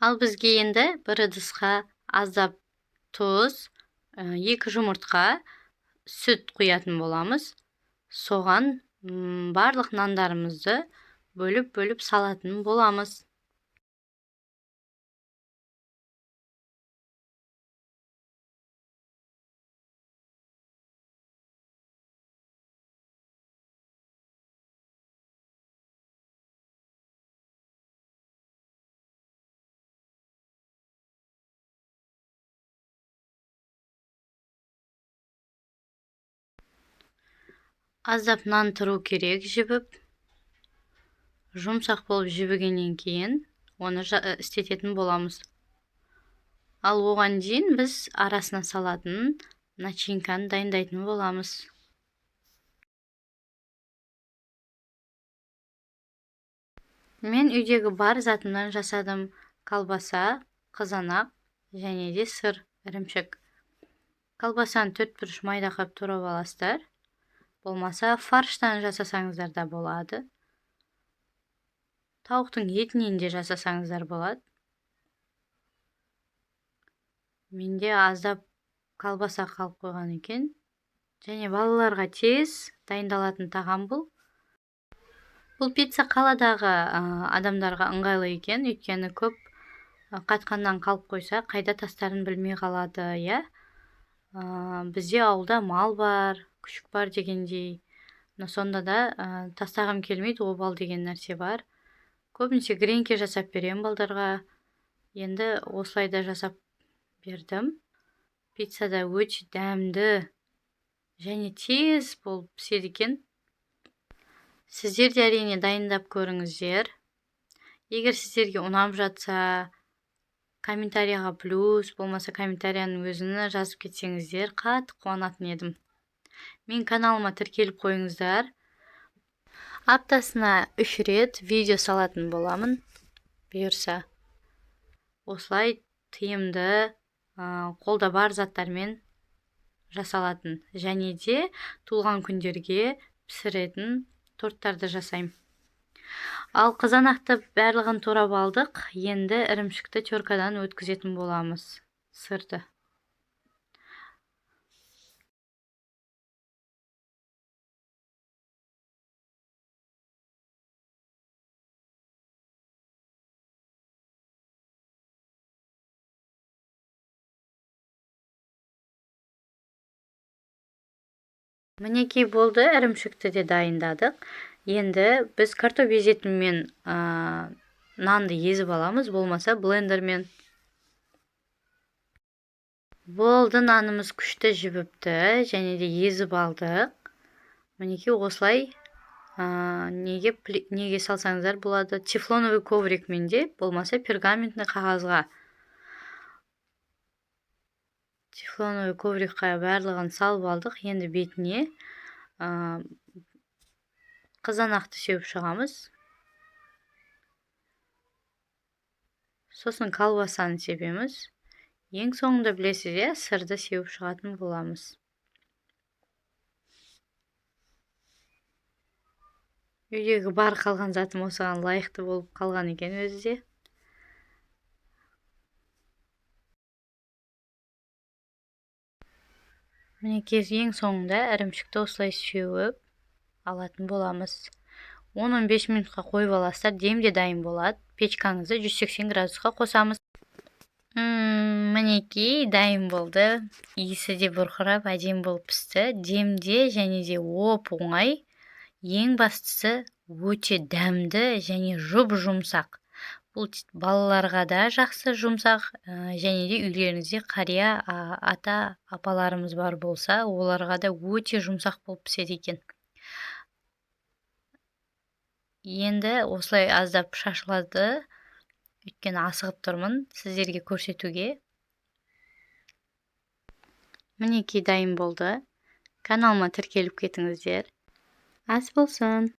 Ал бізге енді бір ыдысқа аздап тұз, 2 жұмыртқа, сүт құятын боламыз. Соған барлық нандарымызды бөліп-бөліп салатын боламыз. Аздап нан тұру керек жібіп. Жұмсақ болып жібігеннен кейін оны істететін боламыз. Ал оған дейін біз арасына салатын начинканы дайындайтын боламыз. Мен үйдегі бар затымнан жасадым. Колбаса, қызанақ және де сыр, ірімшік. Колбасаны 4 бұрыш майда қылып турап аласыздар. Болмаса фарштан жасасаңыздар да болады. Тауықтың етінен де жасасаңыздар болады. Менде аздап колбаса қалып қойған екен. Және балаларға тез дайындалатын тағам бұл. Бұл пицца қаладағы адамдарға ыңғайлы екен, өйткені көп қатқаннан қалып қойса, қайда тастарын білмей қалады, иә? Бізде ауылда мал бар, күшік бар дегендей. Но сонда да тастағым келмейді, обал деген нәрсе бар. Көбінесе гренки жасап беремін балдарға. Енді осылай да жасап бердім. Пицца да өте дәмді және тез болып піседі екен. Сіздер де әрине дайындап көріңіздер. Егер сіздерге ұнап жатса, комментарияға плюс, болмаса комментарияның өзіні жазып кетсеңіздер, қатты қуанатын едім. Мен каналыма тіркеліп қойыңыздар. Аптасына 3 рет видео салатын боламын, бұйырса. Осылай тиімді, қолда бар заттармен жасалатын және де туылған күндерге пісіретін торттарды жасаймын. Ал қызанақты барлығын турап алдық. Енді ірімшікті теркадан өткізетін боламыз, сырды. Мінекей болды, ірімшікті де дайындадық. Енді біз картоп езетінмен, нанды езіп аламыз, болмаса блендермен. Болды, нанымыз күшті жібіпті, және де езіп алдық. Мінекей осылай, неге салсаңыздар болады. Тефлоновый коврикмен де, болмаса пергаментный қағазға. Тефлоновый коврикқа барлығын салып алдық. Енді бетіне, қызанақты сеуіп шығамыз. Сосын колбасаны себеміз. Ең соңында білесіз, иә, сырды сеуіп шығатын боламыз. Үйдегі бар қалған затым осыған лайықты болып қалған екен өзі де. Мінекей ең соңында ірімшікті осылай сеуіп алатын боламыз. 10-15 минутқа қойып аласыздар, дем де дайын болады. Печкаңызды 180 градусқа қосамыз. Мінекей дайын болды. Иісі де бұрқырап, әдемі болып пісті. Демде және де оп-оңай. Ең бастысы өте дәмді және жұп-жұмсақ. Бұл балаларға да жақсы жұмсақ, және де үйлеріңізде қария, ата апаларымыз бар болса, оларға да өте жұмсақ болып піседі екен. Енді осылай аздап шашылады, өйткені асығып тұрмын сіздерге көрсетуге. Мінекей дайын болды. Каналыма тіркеліп кетіңіздер. Ас болсын.